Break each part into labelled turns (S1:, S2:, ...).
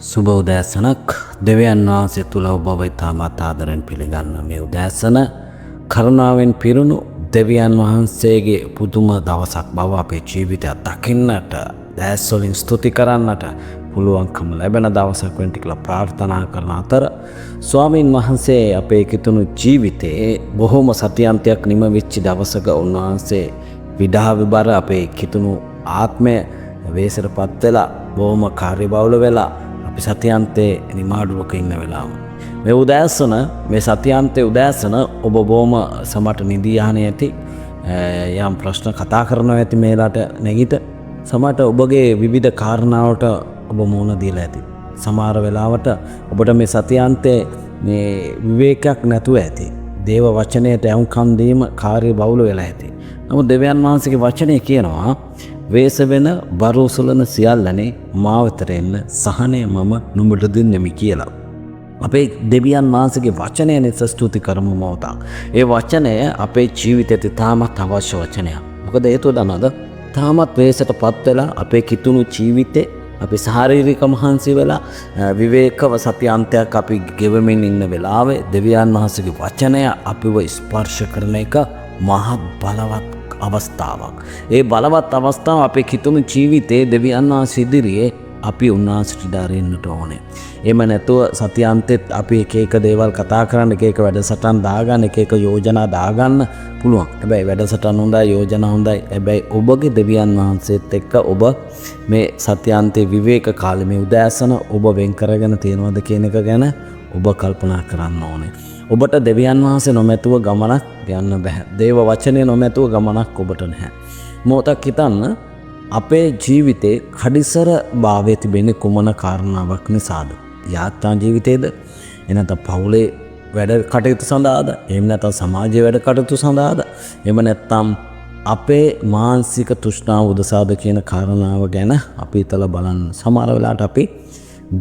S1: සුබ උදෑසනක්. දෙවියන් වහන්සේ තුළ ඔබව ඉතාමත් ආදරෙන් පිළිගන්න මේ උදෑසන කරුණාවෙන් පිරුණු දෙවියන් වහන්සේගේ පුදුම දවසක් බව අපේ ජීවිතය දකින්නට, දැස් වලින් ස්තුති කරන්නට පුළුවන්කම ලැබෙන දවසක් වෙන්න කියලා ප්‍රාර්ථනා කරන අතර, ස්වාමීන් වහන්සේ අපේ කිතුණු ජීවිතයේ බොහොම සතියන්තයක් නිම වෙච්ච දවසක උන්වහන්සේ විඩා විබර අපේ කිතුණු ආත්මය වෙහෙසටපත් වෙලා, බොහොම කාර්යබහුල වෙලා අපි සතියන්තේ නිමාඩුවක ඉන්න වෙලාව. මේ උදෑසන, මේ සතියන්තේ උදෑසන ඔබ බොහොම සමට නිදී යහනේ ඇති, යම් ප්‍රශ්න කතා කරනවා ඇති. මේලාට නැගිට සමහරට ඔබගේ විවිධ කාරණාවට ඔබ මුහුණ දීලා ඇති. සමහර වෙලාවට ඔබට මේ සතියන්තේ මේ විවේකයක් නැතුව ඇති. දේව වචනයට ඇහුම්කන් දීම කාර්ය බහුල වෙලා ඇති. නමුත් දෙවියන් වහන්සේගේ වචනය කියනවා, වේස වෙන බර උසුලන සියල්ලනේ මා වෙතට එන්න, සහනය මම නුඹට දෙන්නෙමි කියලා. අපේ දෙවියන් වහන්සේගේ වචනය නිසා ස්තුති කරමු මොහොතක්. ඒ වචනය අපේ ජීවිතයට ඉතාමත් අවශ්‍ය වචනයක්. මොකද හේතුව දන්නවද? තාමත් වෙහෙසට පත් වෙලා අපේ කිතුණු ජීවිතේ අපි ශාරීරික මහන්සි වෙලා විවේකව සති අන්තයක් අපි ගෙවමින් ඉන්න වෙලාවේ දෙවියන් වහන්සේගේ වචනය අපිව ස්පර්ශ කරන එක මහත් බලවත් අවස්ථාවක්. ඒ බලවත් අවස්ථාව අපේ කිතුණු ජීවිතේ දෙවියන් වහන්සේ ඉදිරියේ අපි උන්වහන්සේට ඉඩ අරින්නට ඕනේ. එහෙම නැතුව සතියන්තෙත් අපි එක එක දේවල් කතා කරන්න, එක එක වැඩසටහන් දාගන්න, එක එක යෝජනා දාගන්න පුළුවන්. හැබැයි වැඩසටහන් හොඳයි, යෝජනා හොඳයි. හැබැයි ඔබගේ දෙවියන් වහන්සේත් එක්ක ඔබ මේ සතියන්තේ විවේක කාලේ මේ උදෑසන ඔබ වෙන් කරගෙන තියෙනවද කියන එක ගැන ඔබ කල්පනා කරන්න ඕනේ. ඔබට දෙවියන් වහන්සේ නොමැතුව ගමනක් යන්න බැහැ. දේව වචනය නොමැතුව ගමනක් ඔබට නැහැ. මොහොතක් හිතන්න, අපේ ජීවිතේ කඩිසර භාවය තිබෙන්නේ කුමන කාරණාවක් නිසාද? යාත්‍රා ජීවිතේද? එනත පවුලේ වැඩ කටයුතු සඳහාද? එහෙම නැත්නම් සමාජයේ වැඩ කටයුතු සඳහාද? එහෙම නැත්නම් අපේ මානසික තෘෂ්ණාව උදෙසාද කියන කාරණාව ගැන අපි හිතලා බලන්න. සමහර වෙලාවට අපි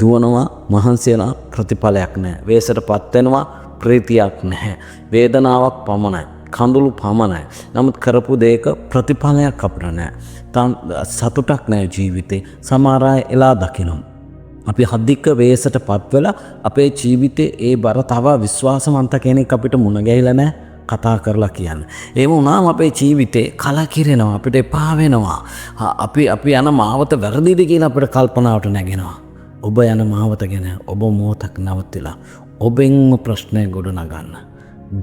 S1: දුවනවා, මහන්සි වෙනවා, ප්‍රතිඵලයක් නැහැ. වෙහෙසටපත් වෙනවා, ප්‍රීතියක් නැහැ. වේදනාවක් පමණයි. කඳුළු පමණයි. නමුත් කරපු දෙයක ප්‍රතිඵලයක් අපිට නැහැ. සතුටක් නැහැ ජීවිතේ. සමහර අය එලා දකිනවා. අපි හදික වෙහෙසට පත් වෙලා අපේ ජීවිතේ ඒ බර තව විශ්වාසවන්ත කෙනෙක් අපිට මුණ ගැහිලා නැහැ කතා කරලා කියන්න. එහෙම වුණාම අපේ ජීවිතේ කලකිරෙනවා, අපිට එපා වෙනවා. අපි යන මාවත වැරදිද කියලා අපිට කල්පනාවට නැගෙනවා. ඔබ යන මාවත ගැන ඔබ මොහොතක් නවතිලා ඔබෙන්ම ප්‍රශ්නය ගොඩනගන්න.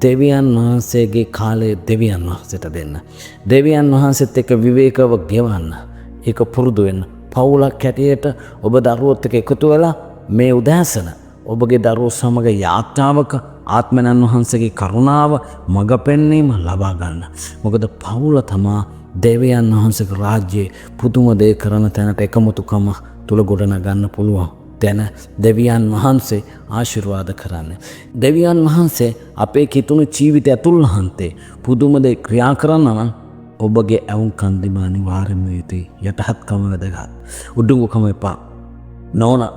S1: දෙවියන් වහන්සේගේ කාලය දෙවියන් වහන්සේට දෙන්න. දෙවියන් වහන්සේත් එක්ක විවේකව ගෙවන්න. ඒක පුරුදු වෙන්න. පවුලක් හැටියට ඔබ දරුවොත් එක්ක එකතු වෙලා මේ උදෑසන ඔබගේ දරුවෝ සමග යාත්‍රාවක ආත්මයන් වහන්සේගේ කරුණාව මඟ පෙන්වීම ලබා ගන්න. මොකද පවුල තමා දෙවියන් වහන්සේගේ රාජ්‍යයේ පුදුම දේ කරන තැනට එකමුතුකම තුල ගොඩනගන්න පුළුවන් තැන දෙවියන් වහන්සේ ආශිර්වාද කරන්න. දෙවියන් වහන්සේ අපේ කිතුණු ජීවිතය ඇතුළහන්තේ පුදුම දේ ක්‍රියා කරන්න නම් ඔබගේ ඇවුම්කන් දීම අනිවාර්යයෙන්ම යුතුයි. යටහත්කම වැදගත්. උඩඟුකම එපා. නෝනා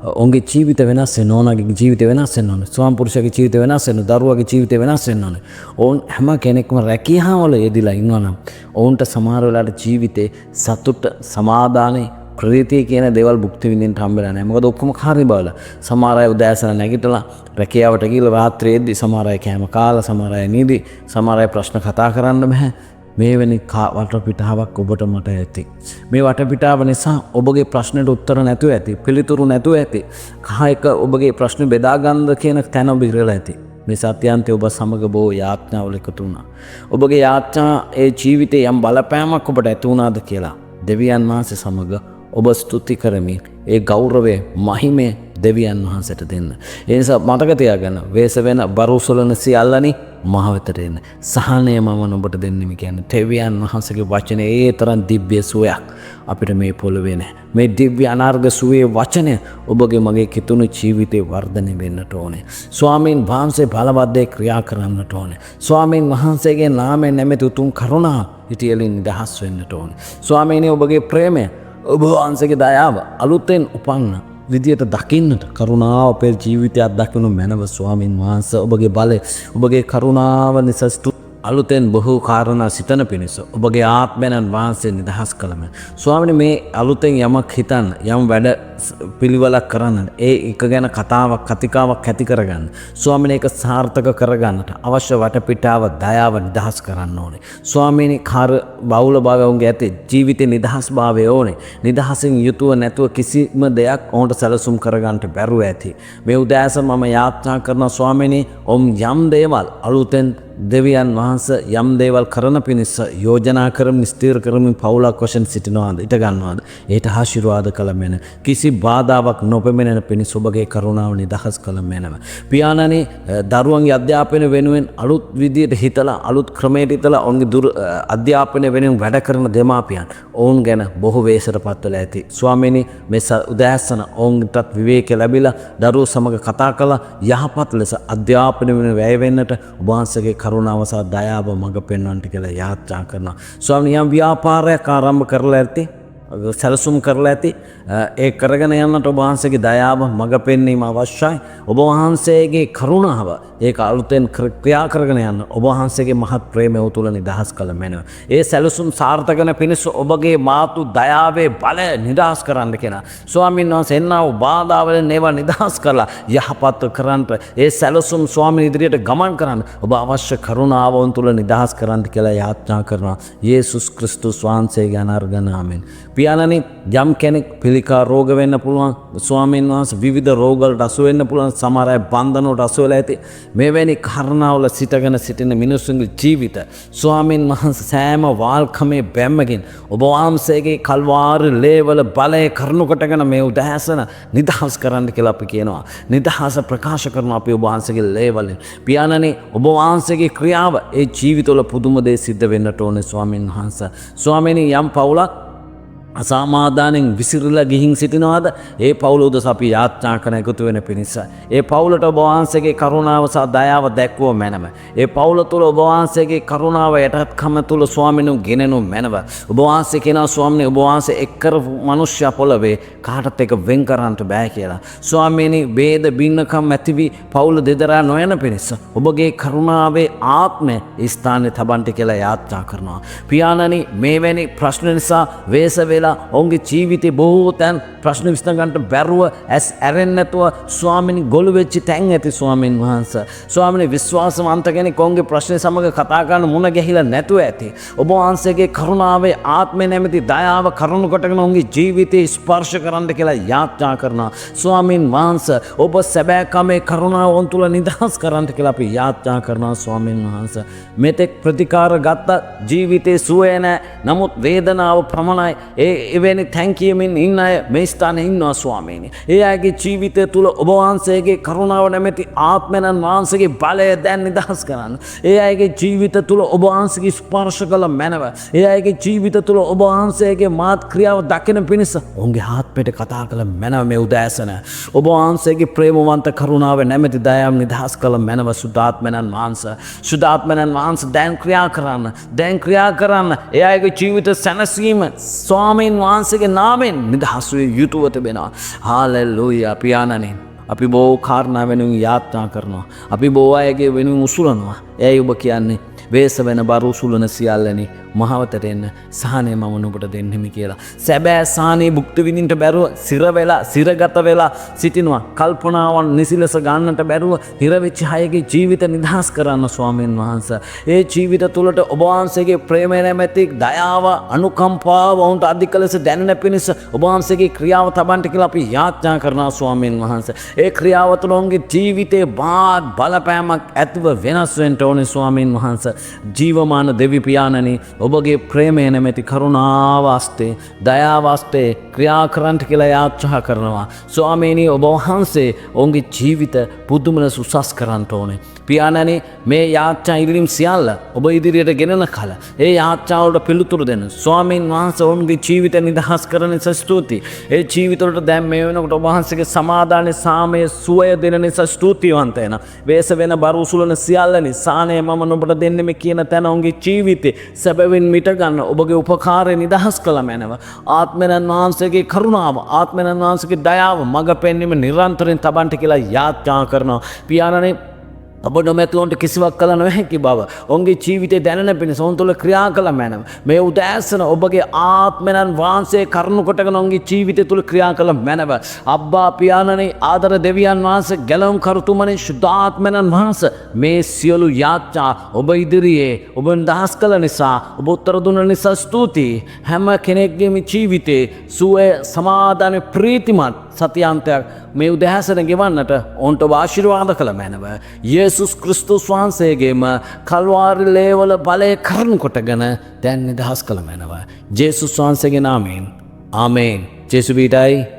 S1: ඔවුන්ගේ ජීවිත වෙනස් වෙන්න, නෝනාගේ ජීවිත වෙනස් වෙන්න ඕනේ. ස්වාම පුරුෂයාගේ ජීවිත වෙනස් වෙන්න, දරුවාගේ ජීවිත වෙනස් වෙන්න ඕනේ. ඔවුන් හැම කෙනෙක්ම රැකියාවල යෙදිලා ඉන්නවා නම් ඔවුන්ට සමහර වෙලාවට ජීවිතේ සතුට, සමාදානය, ප්‍රීතිය කියන දේවල් භුක්ති විඳින්න හම්බෙලා නැහැ. මොකද ඔක්කොම කාර්යබහුල. සමහර අය උදෑසන නැගිටලා රැකියාවට ගිහලා රාත්‍රියේදී සමහර අය කෑම කාලා, සමහර අය නිදි, සමහර අය ප්‍රශ්න කතා කරන්න බෑ. මේ වැනි වටපිටාවක් ඔබට මට ඇති. මේ වටපිටාව නිසා ඔබගේ ප්‍රශ්නෙට උත්තර නැතුව ඇති, පිළිතුරු නැතුව ඇති. කහ එක ඔබගේ ප්‍රශ්න බෙදා ගන්නද කියන තැන ඔබ ඉරලා ඇති. මේ සත්‍යන්තය ඔබ සමග බොහෝ යාඥාවල එකතු වුණා. ඔබගේ යාඥා ඒ ජීවිතේ යම් බලපෑමක් ඔබට ඇති වුණාද කියලා දෙවියන් වහන්සේ සමග ඔබ ස්තුති කරමින් ඒ ගෞරවය, මහිමය දෙවියන් වහන්සේට දෙන්න. ඒ නිසා මතක තියාගන්න, වේස වෙන බර උසලන සියල්ලනි මහ වෙතට එන්න. සහනය මම නුඹට දෙන්නෙමි කියන්නේ දෙවියන් වහන්සේගේ වචනේ ඒ තරම් දිව්‍ය සුවයක් අපිට මේ පොළවේ නෑ. මේ දිව්‍ය අනර්ග සුවේ වචනය ඔබගේ මගේ කිතුණු ජීවිතේ වර්ධනය වෙන්නට ඕනේ. ස්වාමීන් වහන්සේ බලවත් දේ ක්‍රියා කරන්නට ඕනේ. ස්වාමීන් වහන්සේගේ නාමයෙන් නැමැති උතුම් කරුණාව හිටියලින් නිදහස් වෙන්නට ඕනේ. ස්වාමීනි, ඔබගේ ප්‍රේමය, ඔබ වහන්සේගේ දයාව අලුතෙන් උපන්න විදියට දකින්නට කරුණාව අපේ ජීවිතය අත්දකිනු මැනව. ස්වාමීන් වහන්සේ, ඔබගේ බලය, ඔබගේ කරුණාව නිසා අලුතෙන් බොහෝ කාරණා සිතන පිණිස ඔබගේ ආත්මයන් වහන්සේ නිදහස් කළම. ස්වාමීනි, මේ අලුතෙන් යමක් හිතන්න, යම් වැඩ පිළිවෙලක් කරන්න, ඒ එක ගැන කතාවක් කතිකාවක් ඇති කරගන්න, ස්වාමීනි ඒක සාර්ථක කරගන්නට අවශ්‍ය වටපිටාව දයාව නිදහස් කරන්න ඕනේ. ස්වාමීනි, කාර බහුල භාවය ඔවුන්ගේ ඇති ජීවිතේ නිදහස් භාවය ඕනේ. නිදහසින් යුතුව නැතුව කිසිම දෙයක් ඔවුන්ට සැලසුම් කරගන්නට බැරුව ඇති. මේ උදෑසන මම යාඥා කරන ස්වාමීනි, ඔවුන් යම් දේවල් අලුතෙන් දෙවියන් වහන්සේ යම් දේවල් කරන පිණිස යෝජනා කරමින් ස්ථිර කරමින් පවුලක් වශයෙන් සිටිනවාද, ඉට ගන්නවාද, ඒට ආශිර්වාද කළ මැන. කිසි බාධාවක් නොපැමිණෙන පිණිස ඔබගේ කරුණාව නිදහස් කළ මැනව. පියාණනි, දරුවන්ගේ අධ්‍යාපනය වෙනුවෙන් අලුත් විදියට හිතලා, අලුත් ක්‍රමයට හිතලා ඔවුන්ගේ දුර අධ්‍යාපනය වෙනුවෙන් වැඩ කරන දෙමාපියන් ඔවුන් ගැන බොහෝ වෙහෙසට පත් වෙලා ඇති. ස්වාමීනි, මේ උදෑසන ඔවුන්ටත් විවේක ලැබිලා දරුවෝ සමග කතා කළා යහපත් ලෙස අධ්‍යාපනය වෙනුවෙන් වැය වෙන්නට ඔබ වහන්සේගේ කරුණාව සහ දයාව මඟ පෙන්වන්නට කියලා යාඥා කරනවා. ස්වාමීනි, යම් ව්‍යාපාරයක් ආරම්භ කරලා ඇති, සැලසුම් කරලා ඇති, ඒ කරගෙන යන්නට ඔබ වහන්සේගේ දයාව මඟ පෙන්වීම අවශ්‍යයි. ඔබ වහන්සේගේ කරුණාව ඒක අලුතෙන් ක්‍රියා කරගෙන යන්න ඔබ වහන්සේගේ මහත් ප්‍රේමය ඔහු තුළ නිදහස් කළ මැනව. ඒ සැලසුම් සාර්ථක වන පිණිස ඔබගේ මාතු දයාවේ බලය නිදහස් කරන්න කියලා. ස්වාමීන් වහන්සේ, එන්නා වූ බාධා වලින් ඒවා නිදහස් කරලා යහපත්ව කරන්නට, ඒ සැලසුම් ස්වාමීන් ඉදිරියට ගමන් කරන්න ඔබ අවශ්‍ය කරුණාව ඔවුන් තුළ නිදහස් කරන්න කියලා යාඥා කරනවා. යේසුස් ක්‍රිස්තුස් වහන්සේගේ අනර්ඝ නාමයෙන්. පියාණනි, යම් කෙනෙක් පිළිකා රෝග වෙන්න පුළුවන්, ස්වාමීන් වහන්සේ විවිධ රෝග වලට අසු වෙන්න පුළුවන්, සමහර අය බන්ධන වලට අසු වෙලා ඇති. මෙවැනි කාරණාවල සිටගෙන සිටින මිනිසුන්ගේ ජීවිත ස්වාමීන් වහන්සේ සෑම වාල්කමේ බැම්මකින් ඔබ වහන්සේගේ කල්වාරි ලේවල බලය කරුණු කොටගෙන මේ උදෑසන නිදහස් කරන්න කියලා අපි කියනවා. නිදහස ප්‍රකාශ කරනවා අපි ඔබ වහන්සේගේ ලේවලින්. පියාණනි, ඔබ වහන්සේගේ ක්‍රියාව ඒ ජීවිතවල පුදුම දේ සිද්ධ වෙන්නට ඕනේ ස්වාමීන් වහන්සේ. ස්වාමීනි, යම් පවුලක් අසමාදානෙන් විසිරලා ගිහින් සිටිනවාද, ඒ පවුල උදෙසා අපි යාඥා කරන එකතු වෙන පිණිස ඒ පවුලට ඔබ වහන්සේගේ කරුණාව සහ දයාව දැක්වුව මැනව. ඒ පවුල තුළ ඔබ වහන්සේගේ කරුණාව යටත්කම තුළ ස්වාමිනු ගෙනෙනු මැනව. ඔබ වහන්සේ කියනවා ස්වාමිනේ, ඔබ වහන්සේ එක් කරපු මනුෂ්‍ය පොළවේ කාටත් එක වෙන් කරන්නට බෑ කියලා. ස්වාමීනි, භේද බින්නකම් ඇතිවි පවුල දෙදරා නොයන පිණිස ඔබගේ කරුණාවේ ආත්මය ඒ ස්ථානයේ තබන්ට කියලා යාඥා කරනවා. පියාණනි, මේවැනි ප්‍රශ්න නිසා වෙහෙස වෙලා ඔවුන්ගේ ජීවිතේ බොහෝ තැන් ප්‍රශ්න විසඳ ගන්නට බැරුව ඇස් ඇරෙන්නේ නැතුව ස්වාමිනී ගොළු වෙච්ච තැන් ඇති ස්වාමින් වහන්සේ. ස්වාමිනී, විශ්වාසවන්ත කෙනෙක් ඔවුන්ගේ ප්‍රශ්න සමග කතා කරන මුණ ගැහිලා නැතුව ඇති. ඔබ වහන්සේගේ කරුණාවේ ආත්මය නැමැති දයාව කරුණු කොටගෙන ඔවුන්ගේ ජීවිතේ ස්පර්ශ කරන්න කියලා යාඥා කරනවා. ස්වාමින් වහන්සේ, ඔබ සැබෑකමේ කරුණාව ඔවුන් තුළ නිදහස් කරන්න කියලා අපි යාඥා කරනවා ස්වාමින් වහන්සේ. මෙතෙක් ප්‍රතිකාර ගත්ත ජීවිතේ සුවය නැහැ. නමුත් වේදනාව පමණයි. ඒ එවැනි තැන් කියමින් ඉන්න අය මේ ස්ථානයේ ඉන්නවා ස්වාමීනි. ඒ අයගේ ජීවිතය තුළ ඔබ වහන්සේගේ කරුණාව නැමැති ආත්මයන් වහන්සේගේ බලය දැන් නිදහස් කරන්න. ඒ අයගේ ජීවිත තුළ ඔබ වහන්සේගේ ස්පර්ශ කළ මැනව. ඒ අයගේ ජීවිත තුළ ඔබ වහන්සේගේ මාත් ක්‍රියාව දකින පිණිස ඔවුන්ගේ ආත්මයට කතා කළ මැනව මේ උදෑසන. ඔබ වහන්සේගේ ප්‍රේමවන්ත කරුණාව නැමැති දයාව නිදහස් කළ මැනව සුද්ධාත්මයන් වහන්සේ. සුද්ධාත්මයන් වහන්සේ දැන් ක්‍රියා කරන්න. දැන් ක්‍රියා කරන්න. ඒ අයගේ ජීවිත සැනසීම ස්වාමීන් වහන්සේගේ නාමයෙන් නිදහස් විය යුතුව තිබෙනවා. හාලෙලූයා. පියාණනි, අපි බොහෝ කාරණා වෙනුවෙන් යාඥා කරනවා. අපි බොහෝ අයගේ වෙනුවෙන් උසුලනවා. ඇයි ඔබ කියන්නේ වෙහෙස වෙන බර උසුලන සියල්ලනි මහවතට එන්න, සහනය මම නුඹට දෙන්නෙමි කියලා. සැබෑ සහනය භුක්ති විඳින්නට බැරුව සිර වෙලා සිරගත වෙලා සිටිනවා. කල්පනාවන් නිසි ලෙස ගන්නට බැරුව හිර වෙච්ච අයගේ ජීවිත නිදහස් කරන්න ස්වාමීන් වහන්සේ. ඒ ජීවිත තුළට ඔබ වහන්සේගේ ප්‍රේමය නැමැති දයාව අනුකම්පාව ඔවුන්ට අධික ලෙස දැනෙන පිණිස ඔබ වහන්සේගේ ක්‍රියාව තබන්නට කියලා අපි යාඥා කරනවා ස්වාමීන් වහන්සේ. ඒ ක්‍රියාව තුළ ඔවුන්ගේ ජීවිතේ බාත් බලපෑමක් ඇතිව වෙනස් වෙන්න ඕනේ ස්වාමීන් වහන්සේ. ජීවමාන දෙවි පියාණනි, ඔබගේ ප්‍රේමය නැමැති කරුණාව අස්තේ දයාව අස්තේ ක්‍රියා කරන්නට කියලා යාඥා කරනවා. ස්වාමීනි, ඔබ වහන්සේ ඔවුන්ගේ ජීවිත පුදුම ලෙස උසස් කරන්නට ඕනේ. පියාණනි, මේ යාඥා ඉල්ලීම් සියල්ල ඔබ ඉදිරියට ගෙනන කල ඒ යාඥා වලට පිළිතුරු දෙන්න. ස්වාමීන් වහන්සේ ඔවුන්ගේ ජීවිත නිදහස් කරන නිසා ස්තුතියි. ඒ ජීවිතවලට දැන් මේ වෙනකොට ඔබ වහන්සේගේ සමාදානය, සාමය, සුවය දෙන නිසා ස්තුතිවන්ත වෙනවා. වෙහෙස වෙන බර උසුලන සියල්ල නිසානේ මම නුඹට දෙන්නෙමි කියන තැන ඔවුන්ගේ ජීවිතේ සැබවින් මිට ගන්න ඔබගේ උපකාරය නිදහස් කළ මැනව. ආත්මයන් වහන්සේගේ කරුණාව, ආත්මයන් වහන්සේගේ දයාව මඟ පෙන්වීම නිරන්තරයෙන් තබන්ට කියලා යාඥා කරනවා. පියාණනි, ඔබ නොමැතුව ඔවුන්ට කිසිවක් කළ නොහැකි බව ඔවුන්ගේ ජීවිතේ දැනෙන පිණිස ඔවුන් තුළ ක්‍රියා කළ මැනව. මේ උදෑසන ඔබගේ ආත්මයන් වහන්සේ කරුණු කොටගෙන ඔවුන්ගේ ජීවිතය තුළ ක්‍රියා කළ මැනව. අබ්බා පියාණනි, ආදර දෙවියන් වහන්සේ, ගැලවුම් කරුතුමනි, ශුද්ධාත්මයන් වහන්සේ, මේ සියලු යාච්ඤා ඔබ ඉදිරියේ ඔබ නිදහස් කළ නිසා, ඔබ උත්තර දුන්න නිසා ස්තුතියි. හැම කෙනෙක්ගේම ජීවිතේ සුවය, සමාදාන, ප්‍රීතිමත් සතියාන්තයක් මේ උදෑසන ගෙවන්නට ඔවුන්ට ඔබ ආශිර්වාද කළ මැනව. යේසුස් ක්‍රිස්තුස් වහන්සේගේම කල්වාරි ලේවල බලය කරුණු කොටගෙන දැන් නිදහස් කළ මැනව. ජේසුස් වහන්සේගේ නාමයෙන් ආමේන්. ජේසු පිහිටයි.